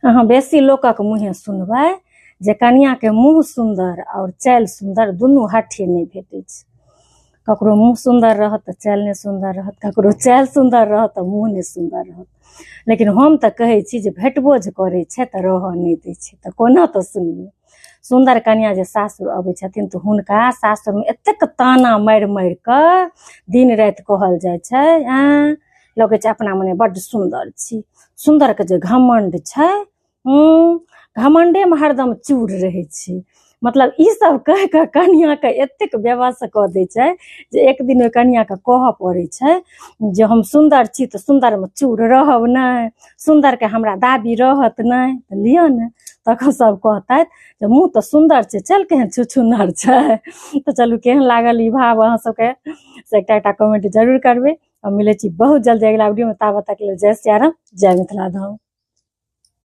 अहाँ बेसी लोकक मुँहे सुनबै जे कनिआँके मुँह सुन्दर आओर चालि सुन्दर दुनू हट्ठे नहि भेटै छै। ककरो मुँह सुन्दर रहत तऽ चालि नहि सुन्दर रहत, ककरो चालि सुन्दर रहत तऽ मुँह नहि सुन्दर रहत। लेकिन हम तऽ कहै छी जे भेटबो जे करै छै तऽ रहऽ नहि दै छै, तऽ कोना तऽ सुनियौ। सुन्दर कनिआँ जे सासुर अबै छथिन तऽ हुनका सासुरमे एतेक ताना मारि मारि कऽ दिन राति कहल जाइ छै, आँय लगै छै अपना मने बड्ड सुन्दर छी, सुन्दरके जे घमण्ड छै, घमण्डेमे हरदम चूर रहै छै। मतलब ई सब कहि कऽ कनिआँके एतेक बेबस कऽ दै छै जे एक दिन ओहि कनिआँके कहऽ पड़ै छै जे हम सुन्दर छी तऽ सुन्दरमे चूर रहब नहि, सुन्दरके हमरा दाबी रहत नहि, तऽ लिअ ने। तखन सब कहतथि जे मुँह तऽ सुन्दर छै, चल केहन छुछुन्नर छै। तऽ चलू केहन लागल ई भाव अहाँ सबके से एकटा एकटा कमेंट जरूर करबै। हम मिलै छी बहुत जल्दी अगिला वीडियोमे, ताबत तक लेल जय सियाराम, जय मिथिला धाम।